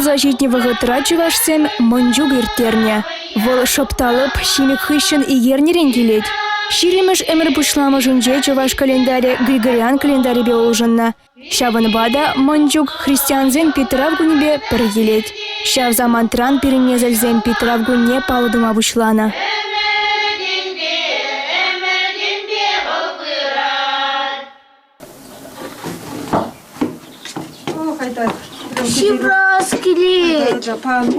пулса ҫитнӗ вӑхӑтра чӑвашсем мӑн чӳк ирттернӗ. Вӑл шӑп та лӑп ҫимӗк хыҫҫӑн икернерен килет. Ҫирӗммӗш ӗмӗр пуҫламӑшӗнче чӑваш календарӗ Григориан календарӗпе улшӑннӑ. Ҫавӑнпа та мӑн чӳк христиансен Питрав кунӗпе пӗр килет. Ҫав самантран пирӗн несӗлсем Питрав кунне паллӑ тума пуҫланӑ. Ӗмӗртенпе, ӗмӗртенпе вӑл пырать. Ҫыврас килет.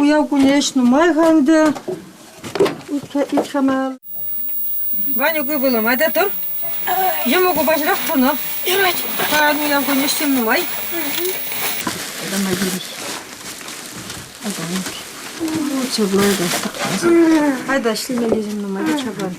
Уяв кунӗ ӗҫ нумай-ха ӗнтӗ. Ванюк ывӑлӑм, айта тӑр. Йӑмӑку паҫӑрах тӑнӑ. Юрать. Паян уяв кунӗ ӗҫсем нумай. Айта ӗҫлемеллисем нумай, чапан.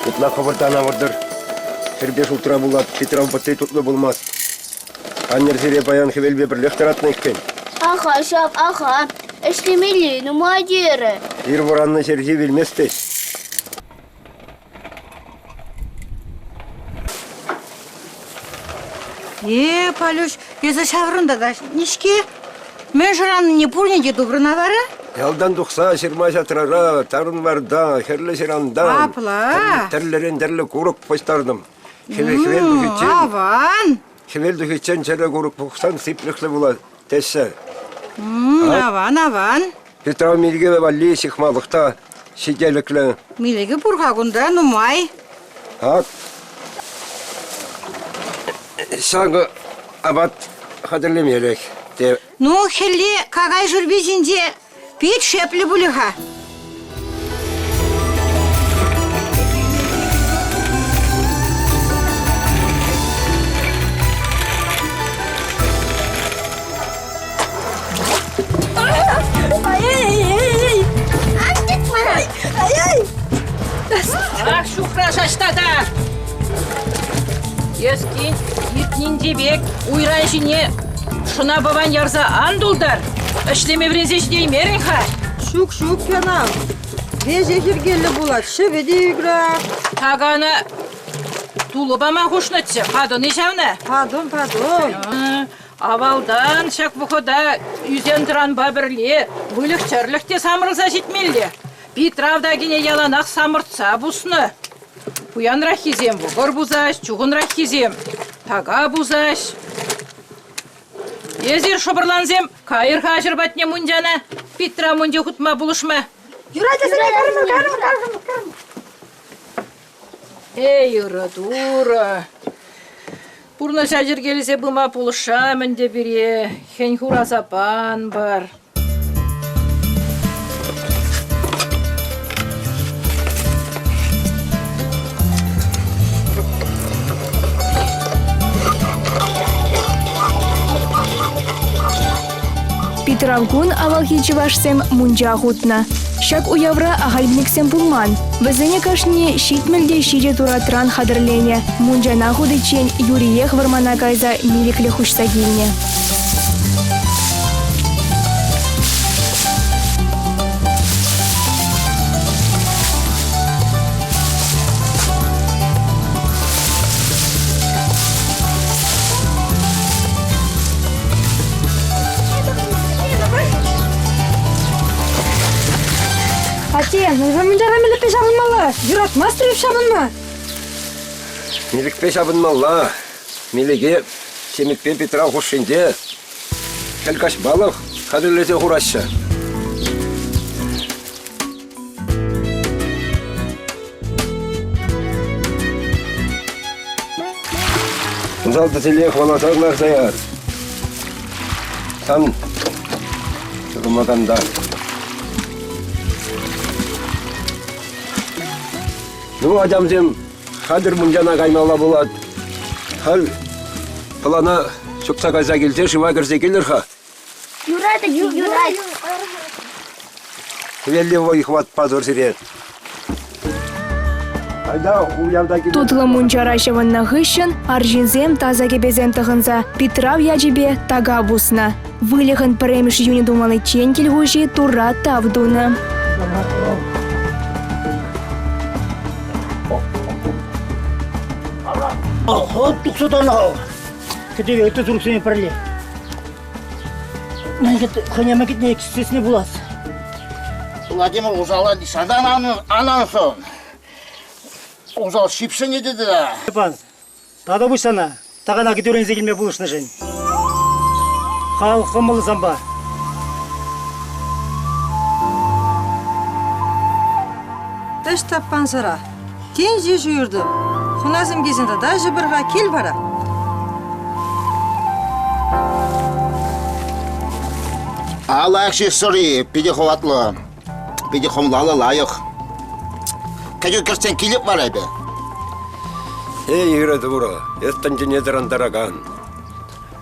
Ытла хӑвӑртан авӑртӑр. Хӗрпе шултра пулать, хитра пӑтти тутлӑ пулмасть. Аннӗр сире паян хӗвелпе пӗрлех тӑратнӑ иккен. Аха ҫав, аха. Ӗҫлемелли нумай терӗ. Ир вӑраннӑ ҫерҫи вилмест тет. Е, Палюш, эсӗ ҫаврӑнта та ниҫке. Мӗн шыранине пурне те тупрӑна вара? Ялтан тухса ҫырма-ҫатрара, тарӑн варта, хӗрлӗ ҫыранта Апла? тӗрлӗрен тӗрлӗ курӑк пуҫтартӑм. Хӗвел хӗвел тухиччен Аван. Хӗвел тухиччен чӗрӗ курӑк пухсан сиплӗхлӗ пулать теҫҫӗ. Аван, аван. Петров милӗкӗ валли ҫыхмалӑх та ҫителӗклӗ. Милӗкӗ пур-ха кунта нумай. Ак ҫакӑ апат хатӗрлемелӗх те. Ну, хӗлле какай шӳрпи ҫинче пит шеплӗ пулӗ-ха. Ах, ҫухраша тата! Эс иртнинчи пек уйран ҫине шӑна-пӑван ярса ан тултар. Ӗҫлеме вӗренсе ҫитеймерӗн-ха. Ҫук, ҫук, Пьянав. Веҫех йӗркеллӗ пулать, ҫӑвӗ те ӳкрӗ. Такана тулӑ пама хушнӑччӗ. Патӑн-и ҫавна? Патӑм, патӑм. Авалтан ҫак вӑхӑта ӳсен-тӑранпа пӗрле выльӑх-чӗрлӗх те самӑрӑлса ҫитмелле. Питрав такине яланах самӑртса пуснӑ. Пуянраххисем вӑкӑр пусаҫ, чухӑнраххисем така пусаҫ. Эсир, шӑпӑрлансем, кайӑр-ха аҫӑр патне мунчана, Питра мунча хутма пулӑшма. Юрать, асанне, карӑмӑр, карӑмӑр, карӑмӑр, карӑмӑр. Эй, ырӑ Турӑ! Пурнӑҫа йӗркелесе пыма пулӑшам ӗнтӗ пире, хӗн-хур асап ан пар. Питрав кун авалхи чӑвашсем мунча хутнӑ. Ҫак уявра ахальниксем пулман. Вӗсене кашни 70 те ҫичӗ туратран хатӗрленӗ. Мунчана хутиччен юриех вӑрмана кайса милӗклӗх хуҫса килнӗ. Атте, мӗншӗн мунчара милӗкпе ҫапӑнмалла? Юратмастӑр-и ҫапӑнма? Милӗкпе ҫапӑнмалла. Милӗке Ҫемӗкпе Петрав хушшинче хӗл каҫмалӑх хатӗрлесе хураҫҫӗ. Усал тӗселе хӑваласа кӑларса яр. Сан кӑмаканта. Ну, ачамсем, хатӗр мунчана каймалла пулать. Халь пӑлана чупса кайса килсе шыва кӗрсе килӗр-ха. Юрать, юрать. Хӗвелле вӑй-хӑват патӑр сире. Тутлӑ мунчара ҫӑвӑннӑ хыҫҫӑн арҫынсем таса кӗпесем тӑхӑнса Питрав ячӗпе така пуснӑ. Выльӑхӑн пӗрремӗш юнӗ тумалличчен кил хуҫи Турра тав тунӑ. Тухса тӑнӑ кӗтӗве ытти сурӑхсене пӗрле. Хӑйне мӗн кӗтне сисни пулас. Владимир усала садан анансон. Усал ҫипсене те да. Степан, тата пуҫ сана, такана кӗтӳренсе килме пулӑшнӑшӑн. Халӑх кӑмӑллӑ санпа. Ӗҫ таппансӑра. Тин ҫеҫ уйӑртӑм. Хӑнасем килсен тата ӗҫӗпӗр-ха, кил вара. А лайӑх ҫеҫ сӑри, питӗ хӑватлӑ, питӗ хӑмлаллӑ лайӑх. Кӗтӳ кӗртсен килӗп вара эпӗ. Эй, ырӑ Турӑ, эс тӗнчене тӑрантаракан,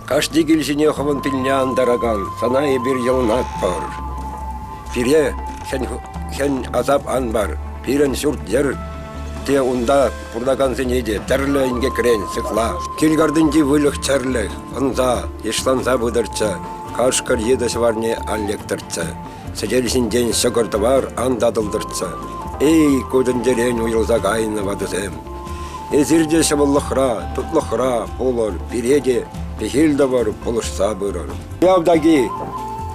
кашни кил ҫине хӑвӑн пилне антаракан, сана эпир йӑлӑнатпӑр. Пире хӗн асап ан пар, пирӗн ҫурт-йӗр те унта пурӑнакансене те тӗрлӗ инкекрен сыхла. Кил картинчи выльӑх-чӗрлӗх ӑнса, йышланса пытӑрччӗ, кашкӑр йытӑ ҫӑварне ан лектӗрччӗ, сӗтел ҫинчен ҫӑкӑр-тӑвар ан татӑлтӑрччӗ. Эй, ку тӗнчерен уйрӑлса кайнӑ ватӑсем! Эсир те ҫӑмӑллӑхра, тутлӑхра пулӑр, пире те пехил тӑвӑр, пулӑшса пырӑр. Яв таки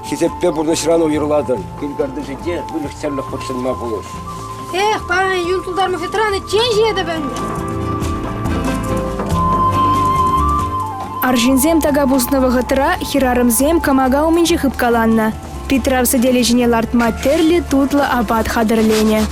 хисеппе пурнӑҫран уйрӑлатӑн, кил картишӗнче выльӑх-чӗрлӗх хутшӑнма пулӑш. Эх, паян юн тултарма тӑраниччен ҫиетӗп ӗнтӗ. Арҫынсем така пуснӑ вӑхӑтра хӗрарӑмсем кӑмака умӗнче хыпкаланнӑ. Питрав сӗтелӗ ҫине лартма тӗрлӗ тутлӑ апат хатӗрленӗ.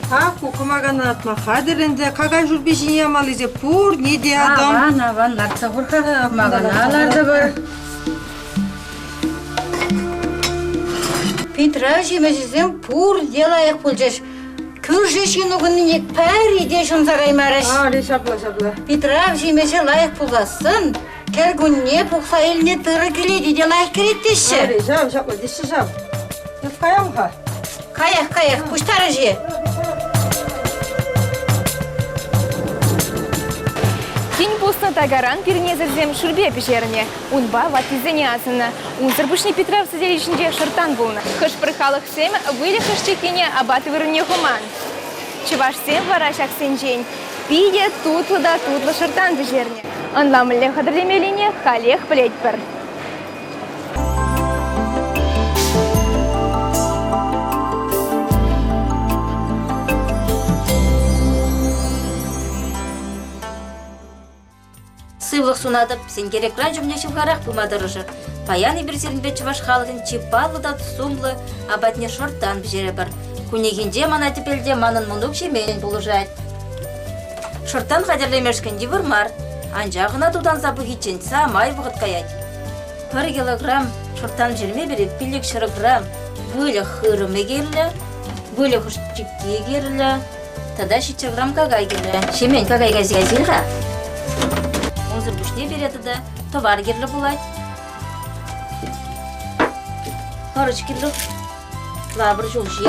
Ак ку кӑмакана лартма хатӗр ӗнтӗ. Какай шӳрпи ҫине ямаллисем пурне те атӑм. Аван, аван, лартса хур-ха. Кӑмакана лартӑпӑр. Питрав ҫимӗҫӗсем пурте лайӑх пулчӗҫ. Кӳршӗ Ҫинукӑннине пӗри те ҫунса каймарӗҫ. Али ҫапла, ҫапла. Питрав ҫимӗҫӗ лайӑх пулсассӑн кӗркунне пухса илнӗ тырӑ кӗлете те лайӑх кӗрет теҫҫӗ. Али ҫав, ҫапла теҫҫӗ ҫав. Эп каям-ха. Каях, каях, пуҫтарӑҫ-и? Тин пуснӑ такаран пирӗнесӗрсем шӳрпе пӗҫернӗ. Унпа ваттисене асӑннӑ. Унсӑр пуҫне Питрав сӗтелӗ ҫинче шӑрттан пулнӑ. Хӑш-пӗр халӑхсем выльӑх ӑш-чиккине апат вырӑнне хуман. Чӑвашсем вара ҫаксенчен питӗ тутлӑ та тутлӑ шӑрттан пӗҫернӗ. Ӑнла мӗнле хатӗрлемеллине халех пӗлетпӗр. Сывлӑх сунатӑп, сенкер экран ҫумне ҫывхарах пыма тӑрӑшӑр. Паян эпир сирӗнпе чӑваш халӑхӗн чи паллӑ та сумлӑ апатне шӑрттан пӗҫерӗпӗр. Куннехинче мана тӗпелте манӑн мӑнук Ҫемен пулӑшать. Шӑрттан хатӗрлемешкӗн йывӑр мар, анчах ӑна тутанса пӑхиччен самай вӑхӑт каять. Пӗр килограмм шӑрттан пӗҫерме пире 500 грамм выльӑх хырӑмӗ кирлӗ, выльӑх ӑш-чикки кирлӗ тата 700 грамм какай кирлӗ. Ҫемен, какай кайса кайсен-ха. Кунсӑр пуҫне пире тата тӑвар кирлӗ пулать. Пӑрӑҫ кирлӗ, лавр ҫулҫи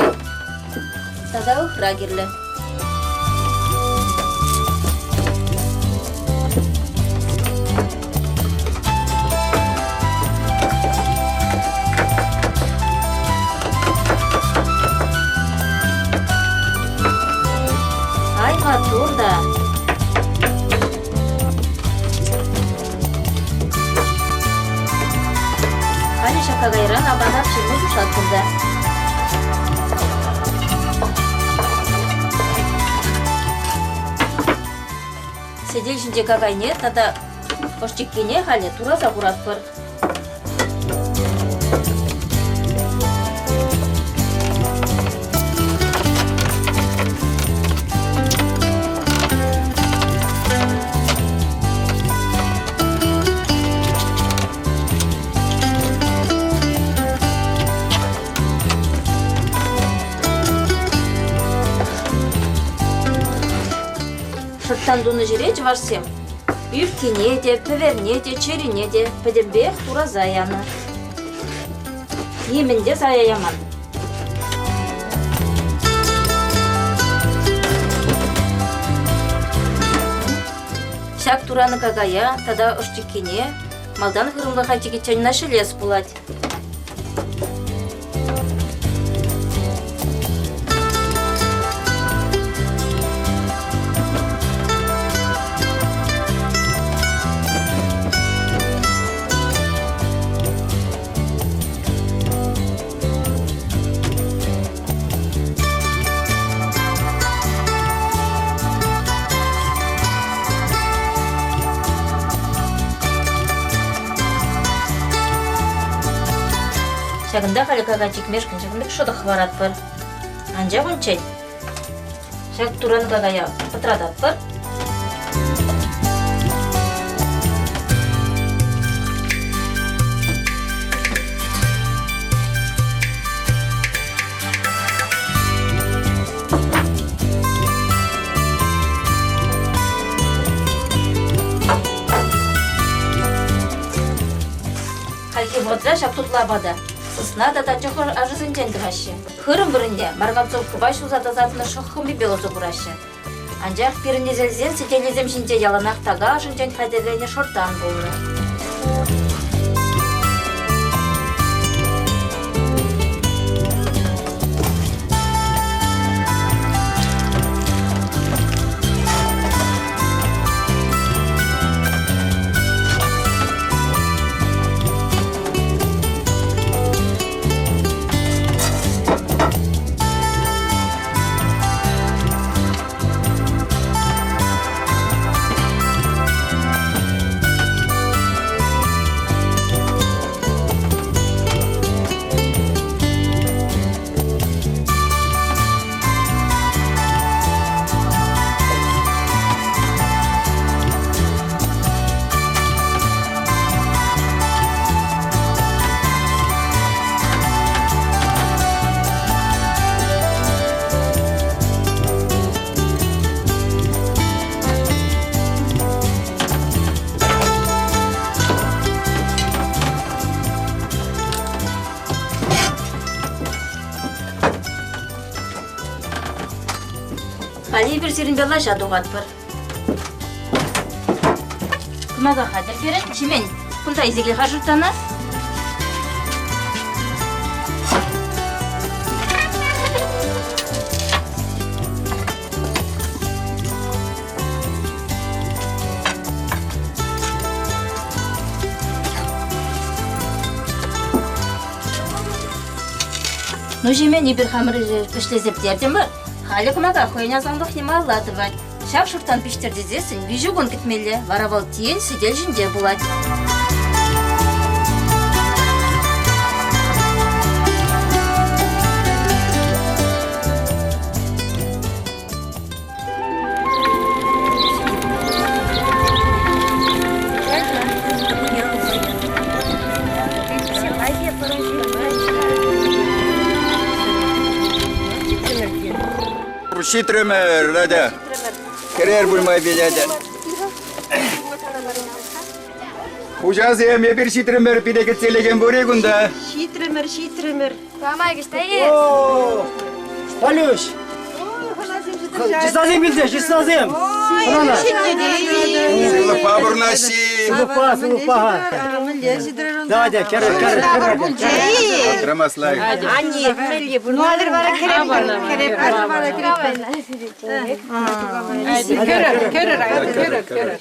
тата ыхра кирлӗ. Ай, маттур та! Халӗ ҫак какайран апата пӗҫерме пуҫлатпӑр та. Сӗтел ҫинче какайне тата ӑшчиккине халӗ тураса хуратпӑр. Шӑрттан тунӑ ҫӗре чӑвашсем ӳпкине те, пӗверне те, чӗрине те пӗтӗмпех тураса янӑ. Нимӗн те сая яман. Ҫак туранӑ какая тата ӑшчиккине малтан хырӑмлӑха чикиччен ҫӗлес пулать. Ҫакӑнта халӗ какай чикмешкӗн ҫакӑн пек шӑтӑк хӑваратпӑр. Анчах унччен ҫак туран какая пӑтрататпӑр. Хальхи вӑхӑтра ҫак тутлӑ апата сысна тата чӑх ашӗсенчен тӑваҫҫӗ. Хырӑм вырӑнне марганцовкӑпа ҫуса тасатнӑ шӑк хӑмипе усӑ кураҫҫӗ. Анчах пирӗн несӗлсен сӗтелӗсем ҫинче яланах така ашӗнчен хатӗрленӗ шӑрттан пулнӑ. Халӗ эпир сирӗнпе лаҫа тухатпӑр. Кӑмака хатӗр пирӗн. Ҫемен, кунта илсе кил-ха шуйттана. Ну, Ҫемен, эпир хамӑр ӗҫлесе пӗтертӗмӗр. Халӗ кӑмака хӑйӗн асамлӑхне малалла тӑвать. Ҫав шуртан пиҫтер тесессӗн виҫӗ кун кӗтмелле, вара вӑл тин сӗтел ҫинче пулать. Ҫитрӗмӗр, Надя. Кӗрер пуль май пилетӗ. Хуҫасем, эпир ҫитрӗмӗр, пире кӗтсе илекен пур-и кунта? Ҫитрӗмӗр, ҫитрӗмӗр. Памай кӑҫта эс? Полюш! Числасем килсе, числасем! Сывлӑхпа пурӑнасси! Сывлӑхпа, сывлӑхпа! Давайте, кӗрӗр, кӗрӗр, кӗрӗр. Трамаслай. Анне, ну адыр вара кӗреп, кӗреп, Кӗрӗр, кӗрӗр, кӗрӗр, кӗрӗр.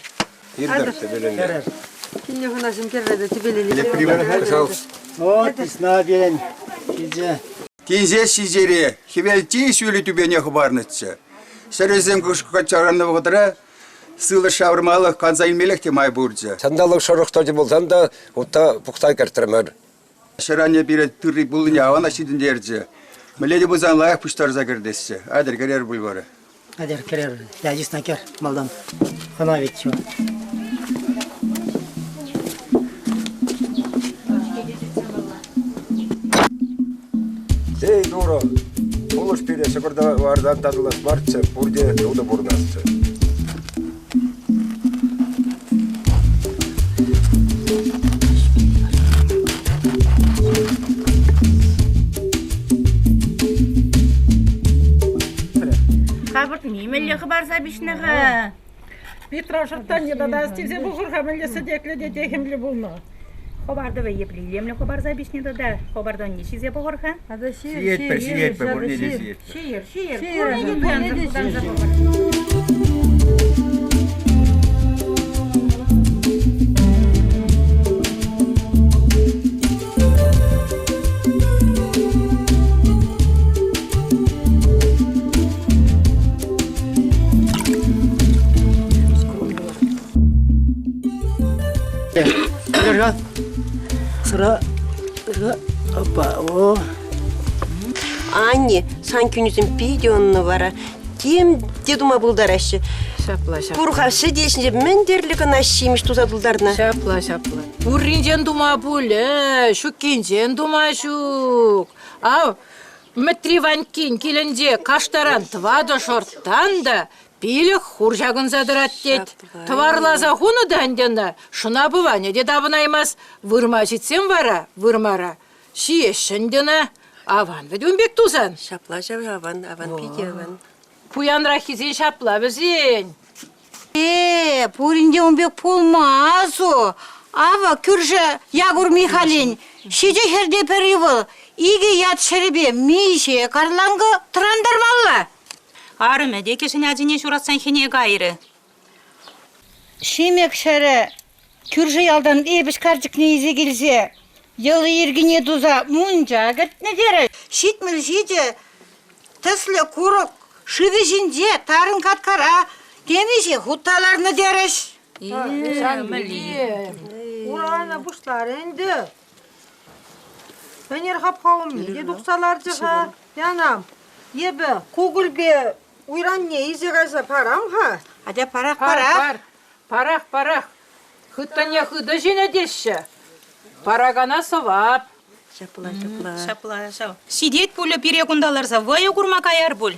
Иртӗр тӗпелелле. Килне хӑнасем кӗрре тӗпелелле. Вот, весна пирӗн килчӗ. Тин ҫеҫ ҫиҫере хӗвел чи ҫӳллӗ тӳпене хӑпарнӑччӗ. Ҫӗрӗсем кӑшкӑрчараннӑ вӑхӑтра сывлӑш ҫавӑрмалӑх канса илмелӗх те май пурчӗ. Ҫанталӑк шӑрӑх тӑчӗ пулсан та утта пухса кӗртрӗмӗр. Ҫӗр-анне пире тырри пулнине аванах ҫитӗнтерчӗ. Мӗнле те пулсан лайӑх пуҫтарса кӗртесчӗ. Атьӑр, кӗрер пуль вара. Атьӑр, кӗрер. Я йысна кӗр малтан. Хӑна ведь чё. Эй, Турӑ, пулӑш пире ҫӑкӑр-тӑвартан татӑлас марччӗ, пурте тутӑ пурӑнасчӗ. Хапӑртни мӗнле хӑпарса пиҫнӗ-ха? Питрав шӑрттанне тата астивсе пӑхӑр-ха, мӗнле сӗтеклӗ те техӗмлӗ пулнӑ. Хӑпартӑвӗ епле илемлӗ хӑпарса пиҫнӗ тата. Хӑпартӑвне ҫисе пӑхӑр-ха. Ҫиетпӗр, ҫиетпӗр, пурне те ҫиетпӗр. Ҫийӗр, ҫийӗр. Пурне те туянса пӑхӑр. Сыра, опа, о. Анне, сан кӳнӗсем питӗ ӑннӑ вара. Тем те тума пултараҫҫӗ. Ҫапла, ҫапла. Пур-ха сӗтел ҫинче мӗн тӗрлӗ кӑна ҫимӗҫ туса тултарнӑ. Ҫапла, ҫапла. Пурринчен тума пулӗ, ҫуккинчен тума ҫук. Ав, Мӗтри Ваньккин килӗнче каштаран тӑватӑ шӑрттан та пилӗк хур ҫакӑнса тӑрать тет. Тӑварласа хунӑ та ӗнтӗ ӑна, шӑна-пӑванӗ те тапӑнаймасть. Вырма ҫитсен вара, вырмара, ҫиеҫҫӗ ӗнтӗ ӑна. Аван вӗт ун пек тусан. Ҫапла ҫав, аван, аван, питӗ аван. Пуянраххисен ҫапла вӗсен. Э, пурин те ун пек пулмасу. Авӑ, кӳршӗ Якур Михалин ҫичӗ хӗрте пӗри вӑл. Икӗ ят ҫӗрӗпе миҫе карланкӑ тӑрантармалла? Арӑмӗ те кӗҫӗн ачине ҫуратсан хӗне кайрӗ. Ҫимӗк ҫӗрӗ кӳршӗ ялтан эпӗҫ карчӑкне илсе килсе йӑли-йӗркине туса мунча кӗртнӗ терӗ. 77 тӗслӗ курӑк шывӗ ҫинче тарӑн каткара темиҫе хут та ларнӑ терӗҫ. Урана пуҫларӗ ӗнтӗ. Ӗнер хапха умне те тухса ларчӗ-ха. Янам, эпӗ кукӑльпе уйранне илсе кайса парам-ха. Атя парах, парах. Парах, парах. Хыттӑнне хытӑ ҫинӗ теҫҫӗ. Паракана сӑвап. Ҫапла, ҫапла. Ҫапла ҫав. Ҫитет пулӗ пире кунта ларса вӑйӑ курма каяр пуль.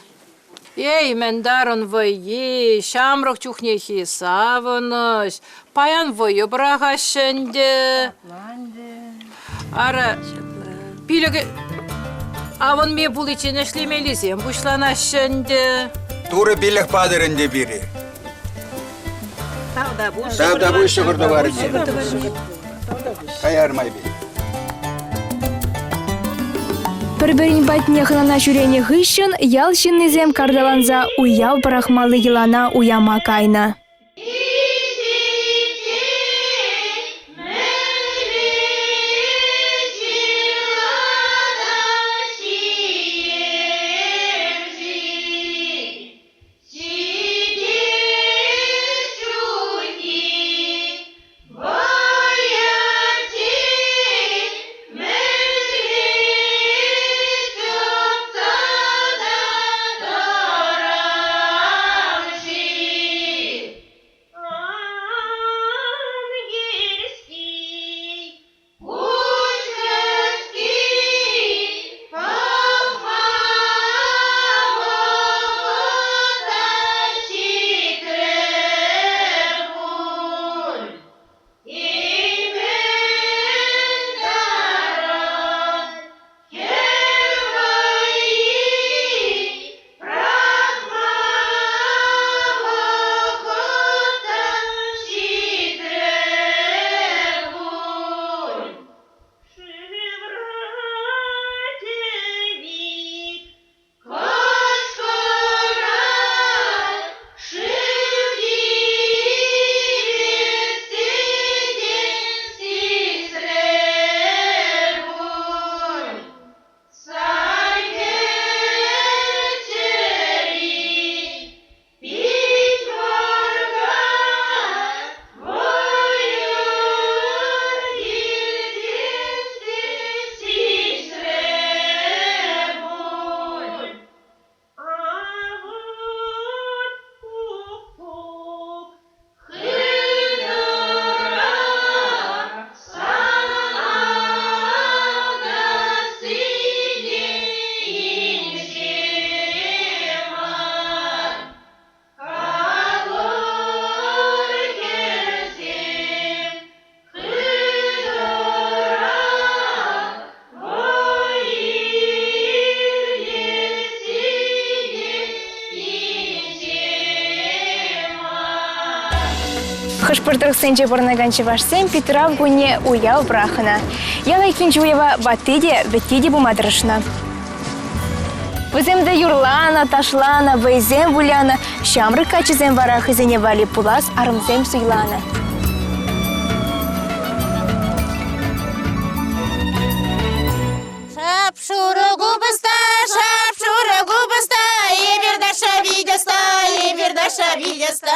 Эй, мӗн-тарӑн вӑййи, ҫамрӑк чухнехи савӑнӑҫ. Паян вӑйӑ пӑрахаҫҫӗ ӗнтӗ. Ара, пилӗк авӑнми пуличчен ӗҫлемеллисем пуҫланаҫҫӗ ӗнтӗ. Турӑ пилӗк патӑр ӗнтӗ пире. Тавтапуҫ. Тавтапуҫ ҫӑкӑр тӑварне. Каяр майпе. Пӗр-пӗрин патне хӑнана ҫӳренӗ хыҫҫӑн ял ҫыннисем карталанса уяв пӑрахмалли йӑлана уяма кайнӑ. Тӑрам-ши? Хӑш-пӗр тӑрӑхсенче пурӑнакан чӑвашсем Питрав кунне уяв пӑрахнӑ. Ял айккинчи уява ватти те, вӗтти те пыма тӑрӑшнӑ. Вӗсем те юрланӑ, ташланӑ, вӑйсем вылянӑ. Ҫамрӑк каччӑсем вара хӑйсене валли пулас арӑмсем суйланӑ. Шап-шурӑ купӑста, шап-шурӑ купӑста, эпир ташша пит ӑста, эпир ташша пит ӑста.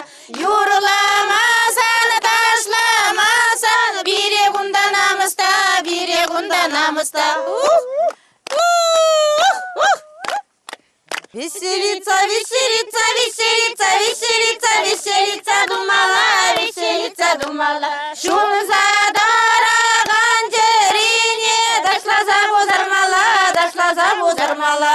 Юрламасан, ташламасан, пире кунта намӑс та, пире кунта намӑс та. Веселиться, веселиться, веселиться, веселиться, веселиться думала, веселиться думала. Ҫунса тӑракан чӗрине ташласа пусармалла, ташласа пусармалла.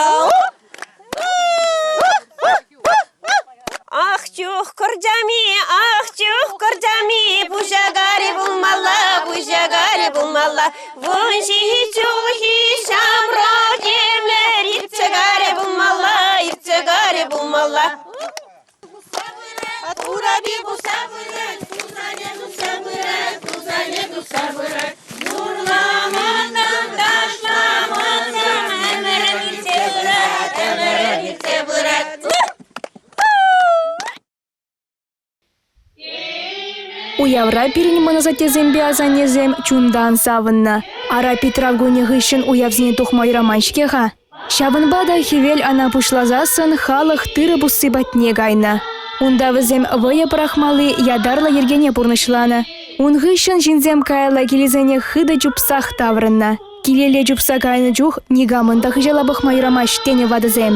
Ах чух кӑрчами, ах чух кӑрчами, пуҫа кари пулмалла, пуҫа кари пулмалла. Вун ҫулхи ҫамрӑк темлер иртсе кари пулмалла, иртсе кари пулмалла. Урапи пусса пырать, тусанӗ тухса пырать, тусанӗ тухса пырать. Юрламасан, ташламасан, ӗмӗрӗм иртсе пырать, ӗмӗрӗм иртсе пырать. Уявра пирӗн мӑн асаттесемпе асаннесем чунтан савӑннӑ. Ара Питрав кунӗ хыҫҫӑн уявсене тухма юраман-ҫке-ха. Ҫавӑнпа та хӗвел ана пуҫласассӑн халӑх тырӑ пусси патне кайнӑ. Унта вӗсем вӑйӑ пӑрахмалли ятарлӑ йӗркене пурнӑҫланӑ. Ун хыҫҫӑн ҫынсем каялла килӗсене хытӑ чупсах таврӑннӑ. Килелле чупса кайнӑ чух никамӑн та хыҫала пӑхма юрамасть тенӗ ватӑсем.